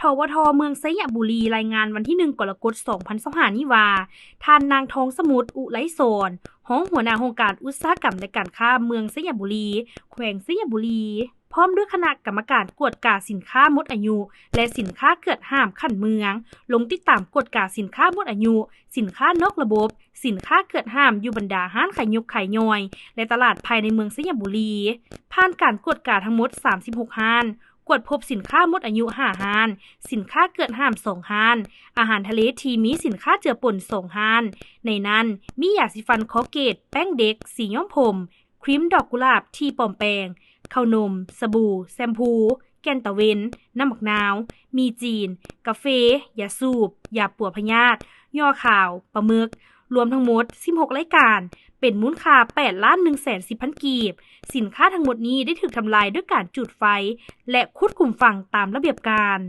ທວທ ເມືອງໄຊຍະບູລີ ລາຍງານວັນທີໜຶ່ງ ກໍລະກົດ ສອງພັນຊາວຫ້ານີ້ວ່າ ທ່ານນາງ ທອງສະໝຸດ ອຸໄລສອນ ຮອງຫົວໜ້າຫ້ອງການອຸດສາຫະກຳ ແລະ ການຄ້າເມືອງໄຊຍະບູລີ ແຂວງໄຊຍະບູລີ ພ້ອມດ້ວຍຄະນະກຳມະການກວດກາສິນຄ້າໝົດອາຍຸ ແລະ ສິນຄ້າເກືອດຫ້າມຂັ້ນເມືອງ ລົງຕິດຕາມກວດກາສິນຄ້າໝົດອາຍຸ, ສິນຄ້ານອກລະບົບ, ສິນຄ້າເກືອດຫ້າມ ຢູ່ບັນດາຮ້ານຂາຍຍົກຂາຍຍ່ອຍ ແລະ ຕະຫຼາດພາຍໃນເມືອງໄຊຍະບູລີ. ຜ່ານການກວດກາທັງໝົດ ສາມສິບຫົກຮ້ານ, ກວດພົບສິນຄ້າໝົດອາຍຸ ຫ້າຮ້ານ, ສິນຄ້າເກືອດຫ້າມ ສອງຮ້ານ, ອາຫານທະເລທີ່ມີສິນຄ້າເຈືອປົນ ສອງຮ້ານ, ໃນນັ້ນມີຢາສີຟັນຄໍເກດ, ແປ້ງເດັກ, ສີຍ້ອມຜົມ, ຄຣີມດອກກຸຫຼາບທີ່ປອມແປງ, ເຂົ້າໜົມ, ສະບູ່, ແຊມພູ, ແກ່ນຕາເວັນ, ນ້ຳໝາກນາວ, ໝີ່ຈີນ, ກາເຟ, ຢາສູບ, ຢາປົວພະຍາດ, ຍໍ່ຂາວ, ປາໝຶກ, ລວມທັງໝົດ ສິບຫົກລາຍການ, ເປັນມູນຄ່າ ແປດລ້ານໜຶ່ງແສນສິບພັນກີບ. ສິນຄ້າທັງໝົດນີ້ໄດ້ຖືກທຳລາຍດ້ວຍການຈູດໄຟ ແລະ ຂຸດຂຸມຝັງຕາມລະບຽບການ.